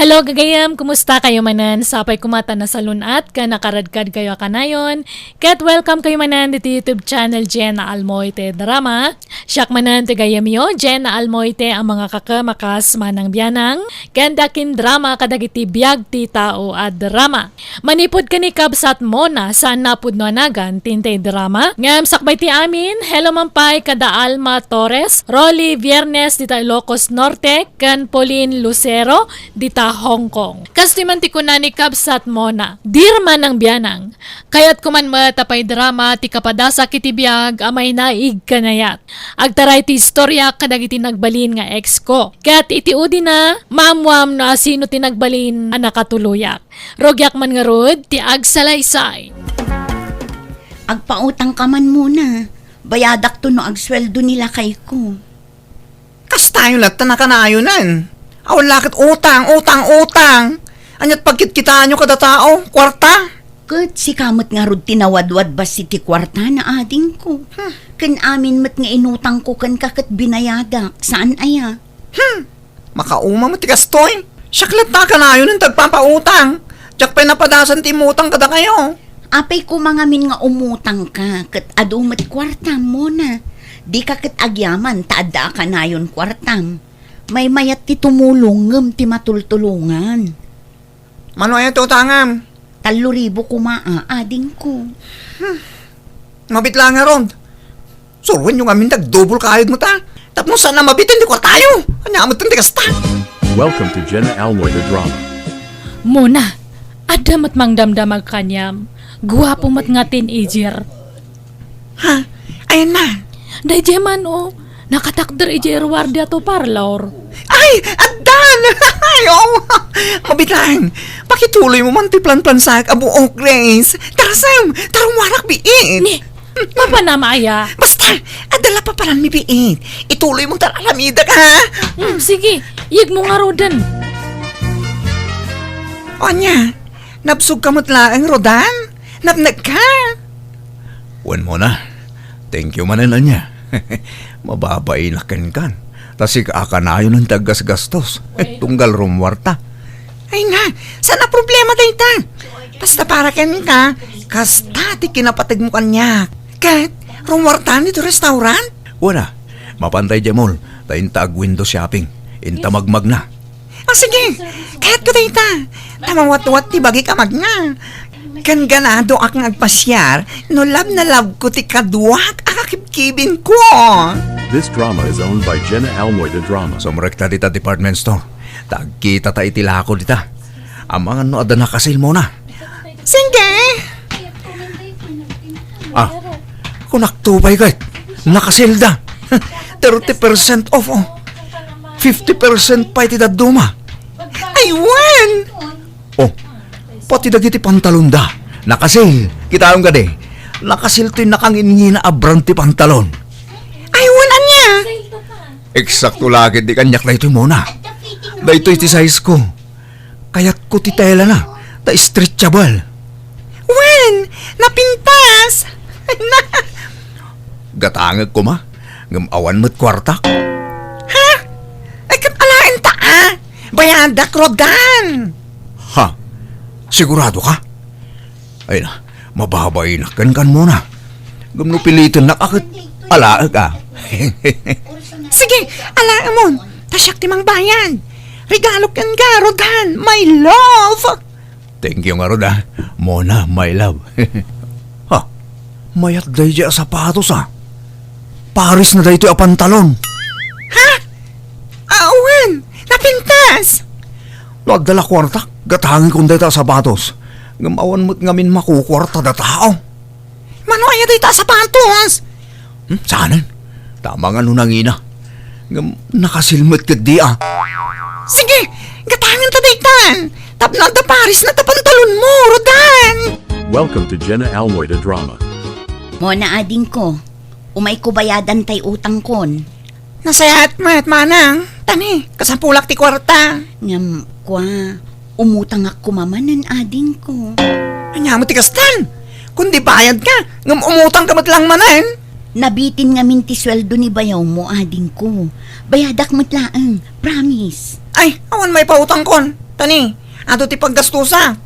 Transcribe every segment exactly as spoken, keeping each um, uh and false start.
Hello, gagayem. Kumusta kayo manen? Sapay koma ta nasalun-at ken nakaradkad kayo a kanayon. Ket welcome kayo manen diti YouTube channel Jenna Almoite Drama. Siak manen ti gayyemyo, Jenna Almoite, a mangakakemakas manang bianang ken dakin drama kadagiti biag ti tao a drama. Manipud ken ni Kabsat Mona, saan napudno a nagan ti intay drama. Ngem sakbay ti amin, hello man pay kada Alma Torres, Rolly Viernes dita Ilocos Norte, ken Pauline Lucero dita Hong Kong. Kastoy man ti kuna ni Kabsat Mona, "Dear manang bianang, kayatko man met a paidrama ti kapadasak iti biag a mainaig ken ayat. Agtaray ti istoriak kadagiti nagbalin nga ex ko. Ket iti udina, maammuam no asino ti nagbalin a nakatuloyak. Rugiak man ngarud ti agsalaysay." Agpautang ka man Mona. Bayadakto no agsueldo ni lakayko. Kastayo latta nakanayonan. Awan la ket utang, utang, utang. Ania't pagkitkitaanyo kada tao, kuarta? Ket sika met ngarud ti nawadwad bassit ti kuarta na adingko. Hmm. Ken amin met nga inutangko kenka ket binayadak, saan aya? Hmm. Makauma met ti kastoy. Siak latta kanayon ti agpapautang. Diak pay napadasan ti immutang kadakayo. Apay koma ngamin nga umutangka ket adu met kuartam Mona. Dika ket agyaman ta adda a kanayon kuartam. Maymayat ti tumulong ngem ti matultulongan. Mano aya ti utangam? Tallo ribu koma a, adingko. Hmm. Mabit la ngarud. Suroenyo ngamin ti agdubol kayod met a. Tapno saan a mabiten ti kuartayo. Ania met ti kasta? Welcome to Jenna Almoy the Drama. Mona, adda met mangdamdamag kaniam. Guapo met nga teenager. Ha? Ayan na. Daydiay man, o. Nakatakder idiay ruar diay a parlor. Ay, addan! Ay, oo. Mabit laeng. Pakituloymo man ti planplansaak a buok, Grace. Tara, Sam. Tara, ruarak, biit. Ni, mapanam aya? Basta, adda la papananmi, biit. Ituloymo ta alamidak, ha? Mm, sige. Yegmo ngaruden. Ania, nabsogka met laeng, Rodan? Napnekka? Wen Mona, thank you manen ania. Mababainak kenkan. Ta sika a kanayon ti aggasgastos. Tunggal rummuarta. Ay na, saan a problema dayta? Basta para kenka, kasta ti kinapategmo kaniak. Ket, rummuarta ditoy restaurant? Wen a, mapan ta idiay mall, ta inta ag-window shopping. Inta magmagna. Ah, sige. Kayatko dayta. Ta mawatwat ti bagik a magna. Ken ganadoak nga agpasiar no love na love ko ti kaduak a kakibkibin ko. This drama is owned by Jenna Almoy the Drama. Sumrekta dita department store. Ta agkita ta iti lako dita. Amangan no adda nakasil Mona. Sige. Ah, kunakto pay ket nakasilda. Thirty percent off, oh. Fifty percent pay ti dadduma. Ay, wen! Oh, pati dagiti pantalonda. Nakasil. Kitaem kadi. Nakasil toy nakanginngina a brand ti pantalon. Ay, wen, ania? Eksakto la ket ti kaniak daytoy Mona. Daytoy ti size ko. Kayatko ti telana, ta stretchable. Wen, napintas! Gatangek koma, ngem awan met kuartak. Ha? Ay, ket alaenta, a? Bayadak, Rodan! Ha? Sigurado ka? Ay na, mababainak kenkan Mona. Ngem no pilitennak a ket alaek, a. Sige, alaemon. Ta siak ti mangbayad. Regalo kenka, Rodan, my love. Thank you ngarud, a. Mona, my love. Ha? Mayat daydiay a sapatos, a. Pares na daytoy a pantalon. Ha? Awan, napintas. No adda la kuartak, gatangekon dayta a sapatos. Ngem awan met ngamin makukuartada tao. Mano aya dayta a sapatos? Hmm, saanen? Tama nga no nangina. Ngem nakasil met ketdi, a. Sige, gatangenta daytan. Tapno adda pares na ta pantalonmo, Rodan. Welcome to Jenna Almoy the Drama. Mona, adingko, umayko bayadan tay utangkon. Nasayaat met, manang. Tani, kasapulak ti kuarta. Ngem, kua, umutangak koma manen, adingko. Ania met ti kastan? Kundi bayadka, ngem umutangka met lang manen. Nabitin ngamin ti sueldo ni bayawmo, adingko. Bayadak met laeng, promise. Ay, awan maipautangkon. Tani, adu ti paggastusak.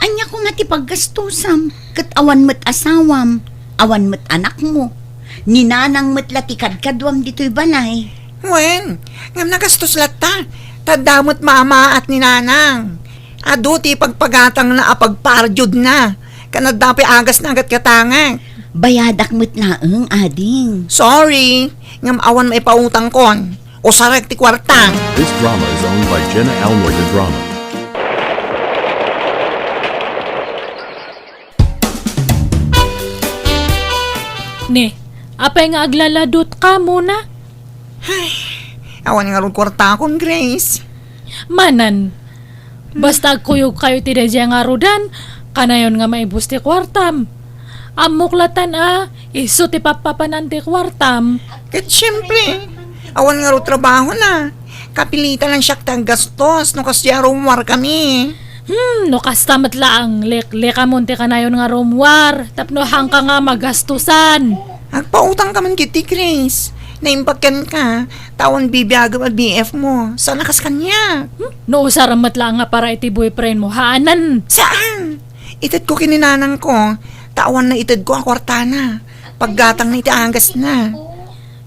Ania koma ti paggastusam? Ket awan met asawam, awan met anakmo. Ni nanang met la ti kadkaduam ditoy balay. Wen, ngem nagastos latta. Ta adda met mamaat ni nanang. Adu ti pagpagatangna a pagpardiodna. Ken adda pay agasna a gatgatangek. Bayadak met laeng, ading. Sorry, ngem awan maipautangkon. Usarek ti kuarta. This drama is owned by Jenna Almoy de Drama. Ne, apay nga aglaladot ka, Mona? Ay, awan ngarud kuartakon, Grace. Manen, basta agkuyogkayo iti daydiay a ngaruden, kanayon nga maibus ti kuartam. Ammok latta a, isu ti pappapanan ti kuartam. Ket siempre, awan ngarud trabahona. Kapilitan lang siak ti aggastos no kasdiay a rummuarkami. Hmm, no kasta met laeng, leklekamon ti kanayon nga rummuar, tapno haanka nga magastusan. Agpautangka man ketdi, Grace. Naimbag kenka, ta awan bibiagem a B F mo. Saan a kas kaniak? Hmm? No usarem met laeng nga para iti boyfriend mo, haanen. Saan? Itedko ken ni nanangko, ta awan naitedko a kuartana. Paggatangna iti agasna.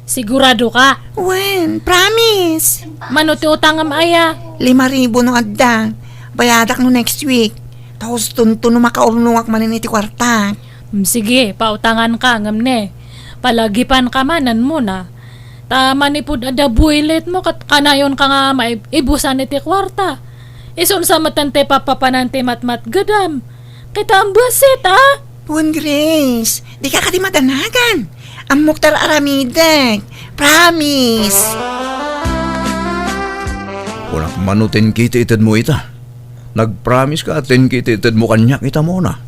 Sigurado ka? Wen, promise. Mano ti utangem aya? Lima ribu no adda. Bayadak no next week. Ta hustonto no makaurnongak manen iti kuartak. Mm, sige, pautangan ka, ngem ne, palagipan ka manen, Mona. Ta manipud adda builit mo, ket kanayon ka nga maib-, ibusan iti kuarta. Isun sa met ti pappapanan ti matmatgedam. Ket ambassit, a? Wen, Grace, dika kadi madanagan. Ammok ti ar-aramidek. Promise. Kunak mano ti ited mo ita. Nagpromise ka ti ited mo kaniak ita, Mona.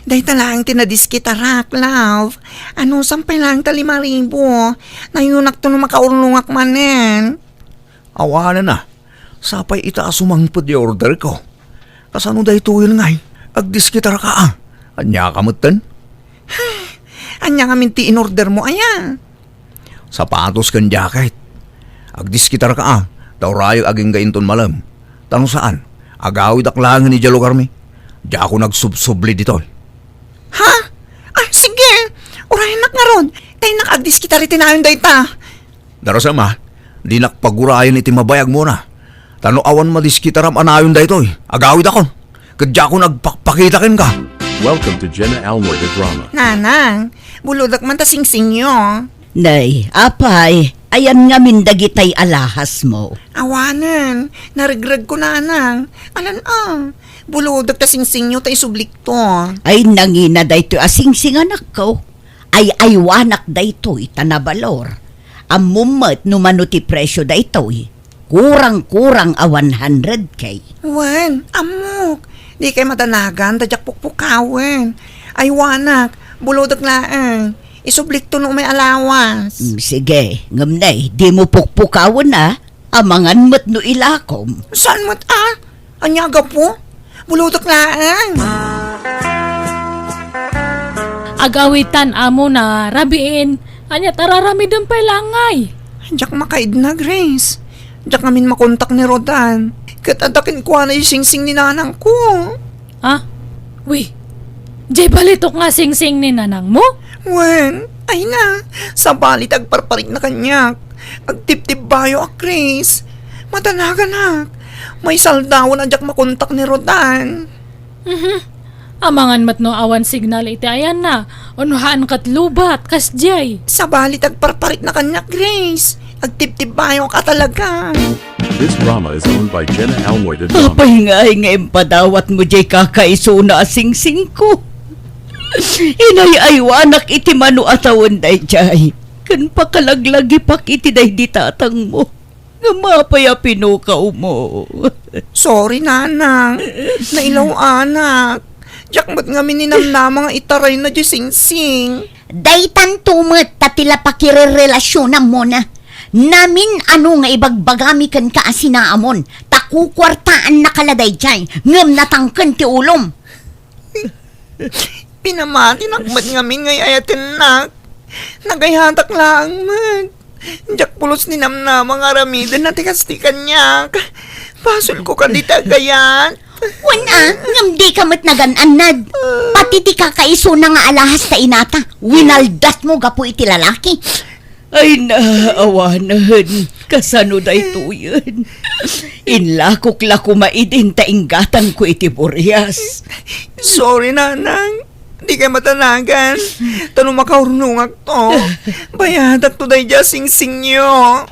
Dayta laeng ti nadiskitarak, love. Anusam pay laeng ta lima ribu. Nayunak to no makaurnongak manen. Awanen a. Sapay ita a sumangpet ti order ko. Kasano daytoyen ngay? Agdiskitar ka, a. Ania ka metten? Ania ngamin ti in-order mo aya? Sapatos ken jacket. Agdiskitar ka, a. Ta urayek agingga inton malem. Ta no saan, agawidak laengen idiay lugarmi. Diakon agsubsubli ditoy. Ha? Ah, sige. Urayennak ngarud. Ta innak agdiskitar iti nayon dayta. Darasem a, dinak pagurayen iti mabayag, Mona. Ta no awan madiskitaram a nayon daytoy, agawidakon. Ket diakon agpakpakita kenka. Welcome to Jenna Almor the Drama. Nanang, bulodek man ta singsingyo. Nay, apay, ayan ngamin dagitay alahasmo? Awanen, naregregko, Nanang. Alan a, bulodek ta singsingyo ta isublikto. Ay, nangina daytoy a singsing, anakko. Ay-aywanak daytoy ta nabalor. Ammom met no mano ti presio daytoy. Kurang-kurang a one hundred K. Wen, ammok. Dikay madanagan ta diak pukpukawen. Aywanak, bulodek laeng. Isublikto no umay a lawas. Mm, sige, ngem nay, dimo pukpukawen a. Amangan met no ilakom. Saan met a? Ania a gapu? Bulodek laeng. Agawitan, amo na, rabiin. Ania ti ar-aramidem pay laeng ngay? Diak makaidna, Grace. Diak ngamin makontak ni Rodan. Ket adda kenkuana ti singsing ni nanangko. Ah? Wi, diay balitok nga singsing ni nanangmo? Wen, ay na, sabali ti agparparikna kaniak. Agtibtibbayo a, Grace. Madanaganak. Maisaldawen a diak makontak ni Rodan. Mhm. Amangan met no awan signal iti ayanna, wenno haan ket lobat, kasdiay. Sabali ti agparparikna kaniak, Grace. Agtibtibbayok a talaga. This drama is owned by Jenna Almoy de Drama. Apay ngay nga impadawatmo diay kakaisuna a singsingko? Inay-aywanak iti mano a tawen daydiay. Ken pakalaglagipak iti daydi tatangmo. Ngem apay a pinukawmo? Sorry, Nanang. Nailaw-anak. Diak met ngamin ninamnama nga itarayna diay singsing. Daytanto met ta ti la pakirerelasionam, Mona. Namin-ano nga ibagbagami kenka a sinaamon, ta kukuartaannaka la daydiay, ngem natangken ti ulom. Pinamatinak met ngamin nga ay-ayatennak. Nagayatak laeng met. Diak pulos ninamnama nga aramidenna ti kas ti kaniak. Basolko kadi ta agayat. Wen a, ngem dika met nagan-annad. Pati ti kakaisuna nga alahas ta inata, winaldatmo gapu iti lalaki. Ay, naawanen. Kasano daytoyen? Inlakok la koma idin ta inggatanko iti burias. Sorry, Nanang. Dikay matanagan. Ta no makaurnongakto, bayadakto daydiay a singsingio.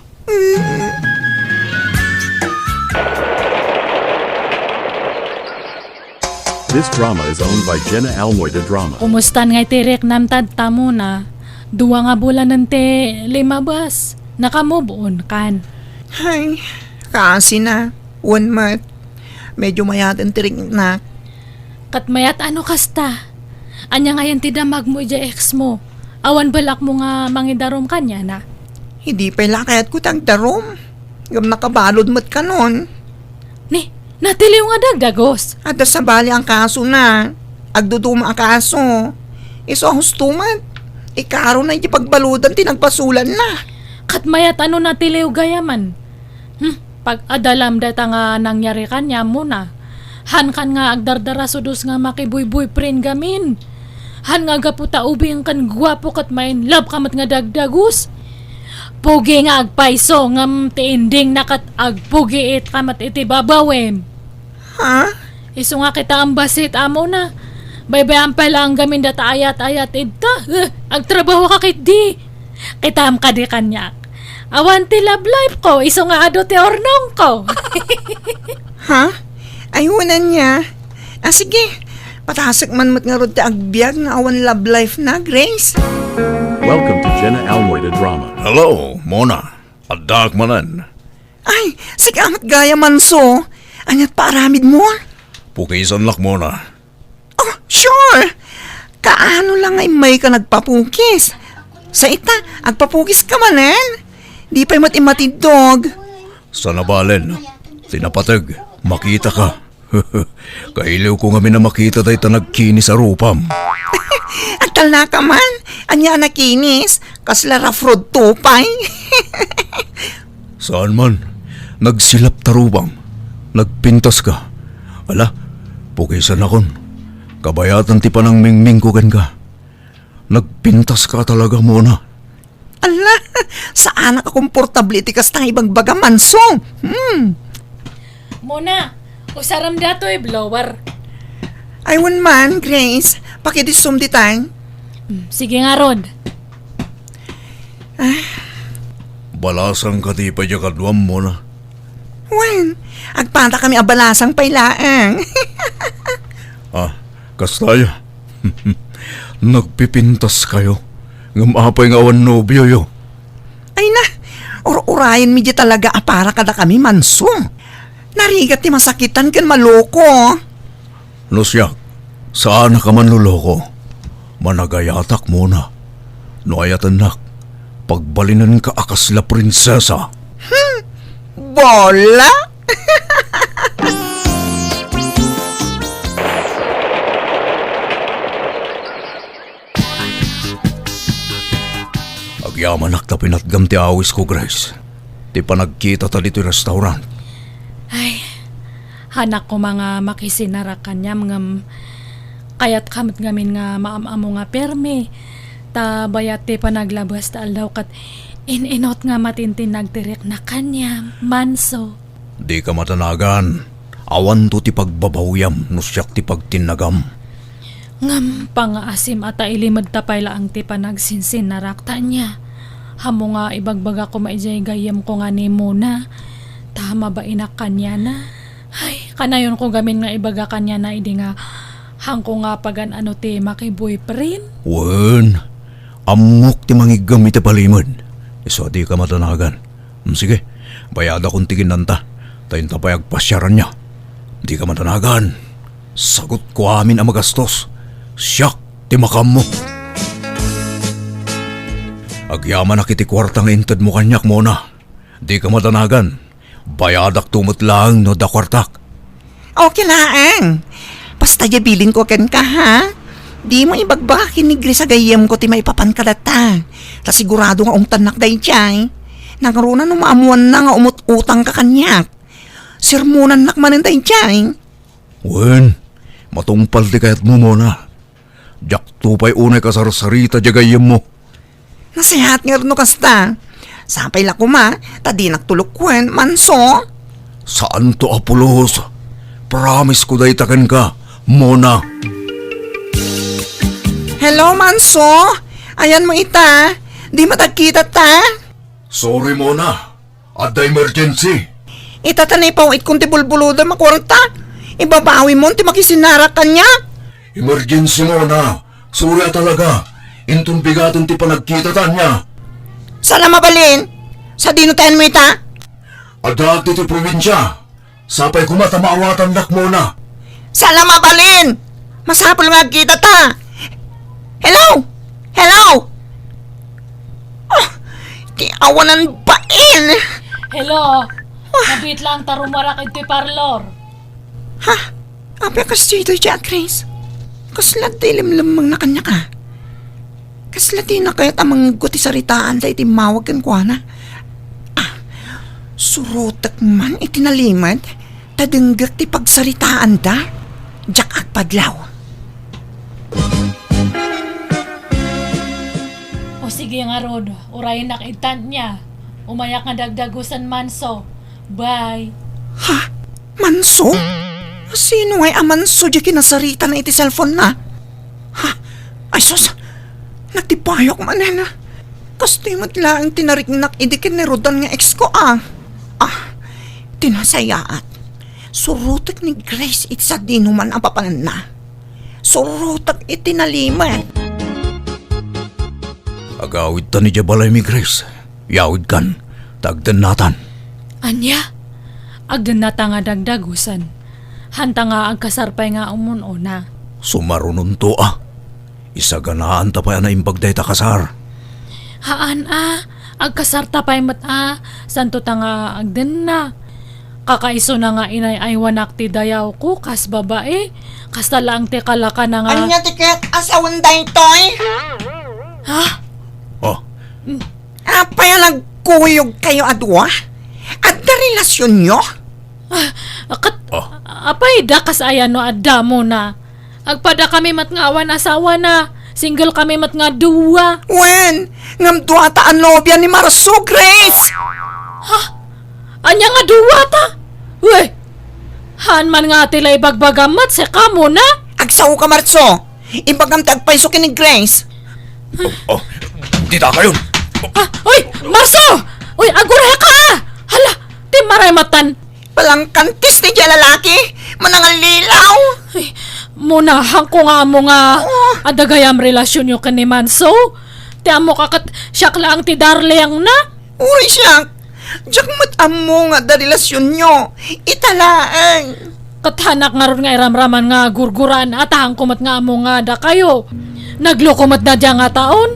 This drama is owned by Jenna Almoy de Drama. Kumustan nga iti riknam tadta, Mona? Dua nga bulanen ti limabas. Naka-move on kan? Ay, kaasi na. Wen met. Medyo mayaten ti riknak. Ket mayat a no kasta. Ania ngayen ti damagmo idiay ex mo? Awan balakmo nga mangidarum kaniana? Idi pay la kayatko ti agdarum. Ngem nakabalud met kanon. Ni, natiliw nga dagdagus. Adda sabali a kasona. Agduduma a kaso. Isu a husto met. Ikarona iti pagbaludan ti nagbasolanna. Ket mayat a no natiliw gayamen. Hmm, pag-adalam dayta nga nangyari kaniam, Mona. Hankan nga agdardara sudos nga makiboy-boyfriend gamin. Han nga gapu ta ubing ken guapo ket ma-in love ka met nga dagdagus. Pugi nga agpayso ngem ti ending na ket agpugiit ka met iti babawem. Ha? Isu nga kitaem bassit, Mona. Baybay-am pay laeng gamin data ayat-ayat idta. Eh, agtrabaho ka ketdi. Kitaem kadi kaniak. Awan ti love life ko, isu nga adu ti urnongko. Ha? Ay, wen ania. Ah, sige. Patasek man met ngarud ti agbiag nga awan love life na, Grace. Welcome to Jenna Almoy the Drama. Hello, Mona. Addaak manen. Ay, sika met gayam, Manso. Aniat paaramidmo? Pukisan lak, Mona. Oh, sure! Kaano la nga immayka nagpapukis? Sa ita, agpapukis ka manen? Di pay met immatiddog. Saan a balen, ti napateg, makita ka. Kailiw ko ngamin a makita dayta nagkinis a rupam. Agtalna ka man? Ania a nakinis? Kasla rough road to pay? Saan man. Nagsilap ta rupam. Nagpintas ka. Ala, pukisan nakon. Kabayatan ti panangmingming ko kenka. Nagpintas ka talaga, Mona. Ala, saanak a komportable iti kasta nga ibagbaga, Manso. Hmm. Mona, usarem datoy blower. Ay, wen man, Grace. Pakidissum ditan. Mm, sige ngarud. Ah. Balasang ka ti pay diay kaduam, Mona. Wen, agpatakami a balasang pay laeng. Ah, kasta aya. Nagpipintas kayo. Ngem apay nga awan nobioyo? Ay na, ur-urayenmi diay talaga a para kadakami, Manso. Narigat ti masakitan ken maloko. No siak, saanaka manloloko. Managayatak, Mona. No ayatennak, pagbalinenka a kasla prinsesa. Hmm, bola! Agyamanak ta pinatgam ti awisko, Grace. Ti panagkitata ditoy restaurant. Ay, hanak koma nga makisinarak kaniam ngem kayatka met ngamin nga maam-ammo nga permi. Ta bayat ti panaglabas ta aldaw ket in-inut nga matintinnag ti riknak kaniam, Manso. Dika madanagan. Awanto ti pagbabawiam no siak ti pagtinnagam. Ngem pangngaasim a ta ilimed ta pay laeng ti panagsinsinarak ta ania. Ammo nga ibagbaga koma idiay gayyemko nga ni Mona, ta mabainak kaniana. Ay, kanayonko gamin nga ibaga kaniana idi nga haanko nga pagan-ano ti makiboyfriend. Wen, ammok ti mangiggem iti palimed. Isu a dika madanagan. Mm, sige, bayadakon ti kinanta. Ta inta pay agpasiaranyo. Dika madanagan. Sagutko amin a magastos. Siak ti makaammo. Agyamanak iti kuarta nga intedmo kaniak, Mona. Dika madanagan. Bayadakto met laeng no adda kuartak. Okay laeng. Basta diay bilinko kenka, ha? Dimo ibagbaga ken ni Grace a gayyemko ti maipapan kadata. Ta sigurado nga ungtannak daydiay. Nangruna no maammoanna nga umut-utangka kaniak. sermonannak manen daydiay. Wen, matungpal ti kayatmo, Mona. Diakto pay unay kasarsarita diay gayyemmo. Nasayaat ngarud no kasta. Sapay la koma, ta dinak tulokuen, Manso. Saanto a pulos. Promise ko dayta kenka, Mona. Hello, Manso. Ayanmo ita. Di matagkita ta? Sorry, Mona. Adda emergency. Ita ta naipaw-itkon ti bulbulodam a kuarta. Ibabawimon ti makisinarak kaniak. Emergency, Mona. Sorry a talaga. Inton bigaten ti panagkitata ania. Saan a mabalin? Sadino ti ayanmo ita? Addaak ditoy probinsia. Sapay koma ta maawatannak, Mona. Saan a mabalin? Masapul nga agkitata. Hello? Hello? Ah, ti awanan bain. Hello? Nabiit laeng ta rumarak iti parlor. Ha? Apay a kas ditoy diay, Grace? Kasla ti limlemmengna kaniak a? Kasla dina kayat a mangegko ti saritaanda iti immawag kenkuana? Ah, surotek man iti nalimed ta denggek ti pagsaritaanda. Diak agpadlaw. O sige ngarud, uraynak ita nia. Umayak nga dagdagusen, Manso. Bye. Ha? Manso? Sino ngay a Manso diay kinasaritana iti cellphone-na? Ha? Ay sus, nagtibayok manen. Kastoy met laeng ti nariknak idi ken ni Rodan nga ex-ko a. Ah, ti nasayaat. Surotek ni Grace iti sadinoman a papananna. Surotek iti nalimed. Agawidtan idiay balaymi, Grace. Yawidkan, ta agdennatan. Ania? Agdennata nga dagdagusen. Hanta nga agkasar pay nga umun-una. Sumarunonto a. Isaganaanta pay a naimbag dayta kasar. Haan a, agkasarta pay met a, santo ta nga agdenna. Kakaisuna nga inay-aywanak ti dayawko kas babai, kasta laeng ti kalakana nga. Ania ti ket a sawen daytoy? Ha? Oh. Apay a nagkuyogkayo a dua? Adda relasionyo? Ah, ket, oh, apay da kas aya no adda Mona? Agpada kami met nga awan asawana. Single kami met nga dua. Wen, ngem dua ta a nobia ni Marso, Grace! Ha? Ania nga dua ta? Uy! Haan man nga ti la ibagbagam met, sika Mona? Agsaoka, Marso. Ibagam ti agpayso ken ni Grace. Oh, oh, dita kayon. Ah, uy, Marso! Uy, agurayka a! Hala, ti maray matan. Palangkantis ti dia lalaki, manangallilaw. Ay, Mona, haanko nga ammo nga, oh, adda gayam relasionyo ken ni Manso. Ti ammok a ket siak laeng ti darlingna. Uray siak, diak met ammo nga adda relasionyo. Ita laeng. Ket haanak ngarud nga iramraman nga gurguraan a ta haanko met nga ammo nga dakayo. Nagloko met da dia nga taon.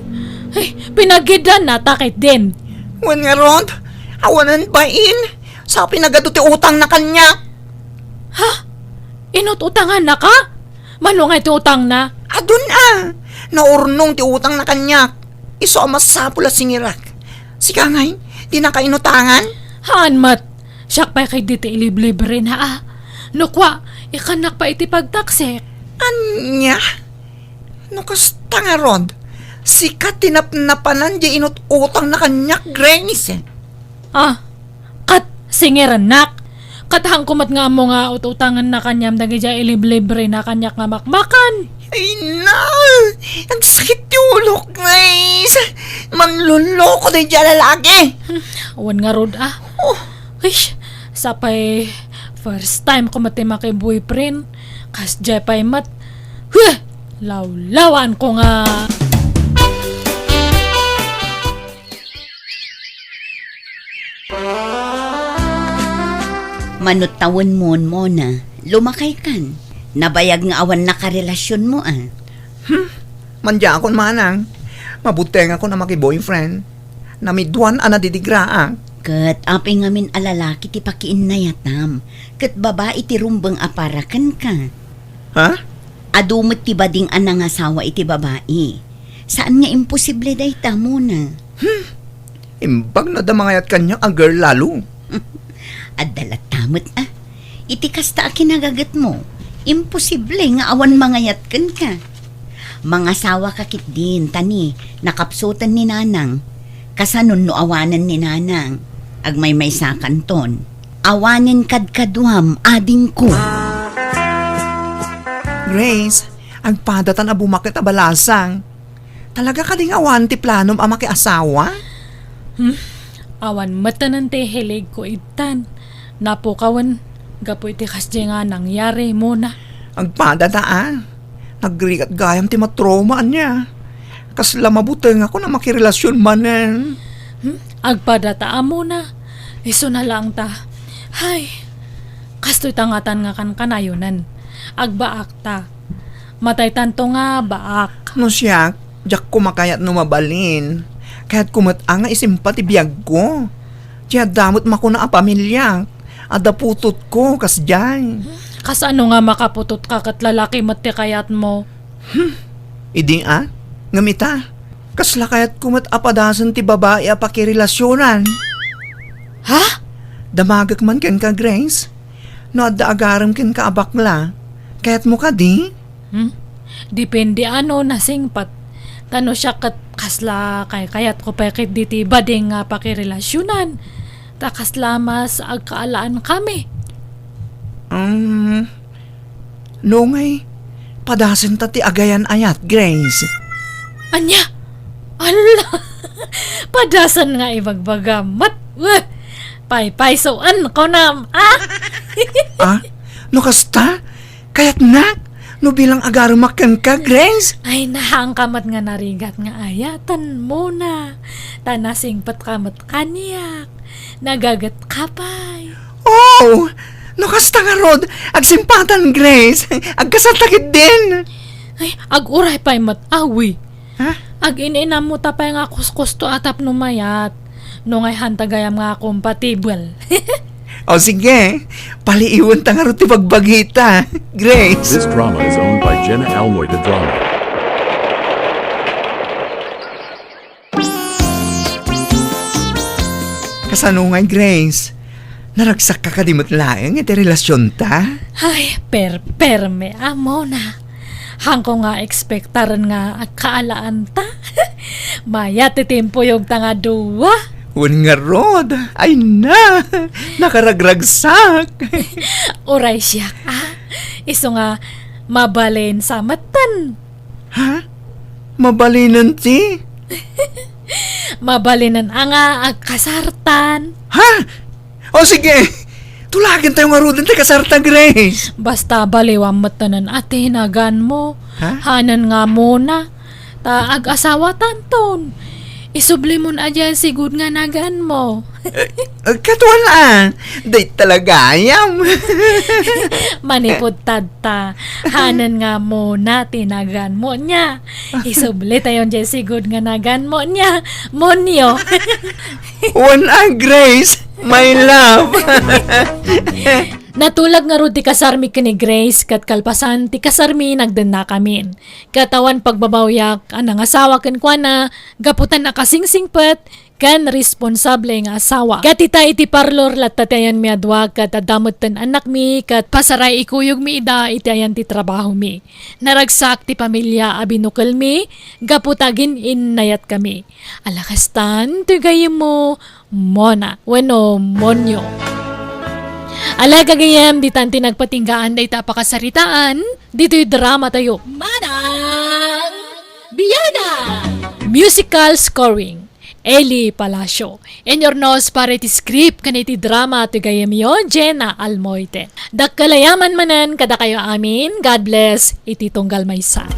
Ay, pinagiddan na takit din. Wen ngarud, awanen bain. Sa pinagadu ti utangna kaniak. Ha? Inut-utanganna ka? Mano nga iti utangna? Adun a. Naurnong ti utangna kaniak. Isu a masapul a singirak. Sika ngay, dinaka inutangan? Haan met. Siak pay kadi ti iliblibrena a. No kua, ikannak pay iti pagtaksik. Ania? No kasta ngarud, sika ti napnapanan diay inut-utangna kaniak, Grace. Ah, ket singirennak. Ket haanko met nga ammo nga ut-utangenna kaniam dagidiay iliblibrena kaniak nga makmakan. Ay na! Agsakit ti ulok, Grace! Manloloko daydiay a lalaki! Hmm, awan ngarud a. Oh. Ay, sapay first time ko met ti maki-boyfriend. Kasdiay pay met. Huh! Lawlawaanko nga. Mano tawenmon, Mona, lumakaykan. Nabayag nga awan nakarelasionmo a. Hmm, mandiakon manang. Mabutengakon a maki-boyfriend. Namiduan a nadidigraak. Ket apay ngamin a lalaki ti pakiinnayatam, ket babai ti rumbeng a para kenka. Ha? Adu met ti bading a nangasawa iti babai. Saan nga imposible dayta, Mona. Hmm. Imbag no adda mangayat kaniak a girl lalo. Adda latta met a. Iti kasta a kinagagetmo, imposible nga awan mangayat kenka. Mangasawaka ketdin, ta ni, nakapsuten ni Nanang. Kasanon no awanen ni Nanang, agmaymaysakanton. Awanen kadkaduam, adingko. Grace, agpadatan a bumaket a balasang. Talaga kadi nga awan ti planom a makiasawa? Hmm? Awan metten ti hiligko ittan. Napukawen gapu iti kasdiay nga nangyari, Mona. Agpadata, a. Nagrigat gayam ti matrauma ania. Kasla mabutengakon a makirelasion manen. Hmm? Agpadata, a, Mona. Isuna laeng ta. Hay, kastoy ta ngatan nga kankanayonen. Agbaak ta. Mataytanto nga baak. No siak, diakko makayat no mabalin. Kayatko met a nga isimpa ti biagko. Ti adda met makuna a pamiliak, adda putotko, kasdiay. Kasano nga makaputotka ket lalaki met ti kayatmo? Hmm. Idi a? Ngem ita, kasla kayatko met a padasen ti babai a pakirelasionan. Ha? Damagek man kenka, Grace. No adda agarem kenka a bakla, kayatmo kadi? Hmm? Depende a no nasingpet. Ta no siak ket kasla kaykayatko pay ketdi ti bading nga pakirelasionan. Ta kasla mas agkaalaankami. Um, no ngay, padasenta ti agayan-ayat, Grace. Ania? Ala! Padasen nga ibagbagam met. Weh! Paypaysoen, kunam, a? A? No kasta? Kayatnak? No bilang agaremak kenka, Grace? Ay, nahaanka met nga narigat nga ayaten, Mona. Ta nasingpetka met kaniak. Nagagetka pay. Oh! No kasta ngarud, agsimpatan, Grace. Agkasarta ketdin. Ay, aguray pay met, awi. Ha? Agin-inammo ta pay nga kuskusto a tapno mayat. No ngay hanta gayam nga kompatibel. O sige, paliiwen ta ngarud ti bagbagita, Grace. This drama is owned by Jenna Almoy de Drama. Kasano ngay, Grace? Naragsakka kadi met laeng iti relasionta? Ay, perperme a, Mona. Haanko nga ekspektaren nga agkaalaanta. Mayat ti timpuyogta nga dua. Wen ngarud, ay na, nakaragragsak. Uray siak, a. Isu nga mabalin sa metten. Ha? Mabalinen ti? Mabalinen a nga agkasartan. Ha? O sige, tulagentayo ngaruden ti kasarta, Grace. Basta baliwam metten a ti naganmo. Ha? Hanen nga Mona. Ta ag-asawatanton. Isublimon a diay sigud nga naganmo. Eh, eh, katuan a. Dayta la gayam. Manipud tadta. Hanen nga Mona ti naganmo nia. Isublitayon diay sigud nga naganmo nia. Monyo. Wen a, Grace, my love. Natulag ngarud ti kasarmi ken ni Grace, ket kalpasan ti kasarmi, nagdennakamin. Ket awan pagbabawiak a nangasawa kenkuana, gapu ta nakasingsingpet ken responsable nga asawa. Ket ita iti parlor latta ti ayanmi a dua, ket adda metten annakmi, ket pasaray ikuyogmi ida iti ayan ti trabahomi. Naragsak ti pamilia a binukelmi, gapu ta agin-innayatkami. Ala kastan, ti gayyemmo, Mona, wenno Monyo. Ala, gagayyem, ditan ti nagpatinggaan dayta a pakasaritaan, ditoy dramatayo. Manang Biana! Musical scoring, Eli Palacio. Inurnos para iti script ken iti drama ti gayyemyo, Jenna Almoite. Dakkel a yaman manen kadakayo amin. God bless iti tunggal maysa.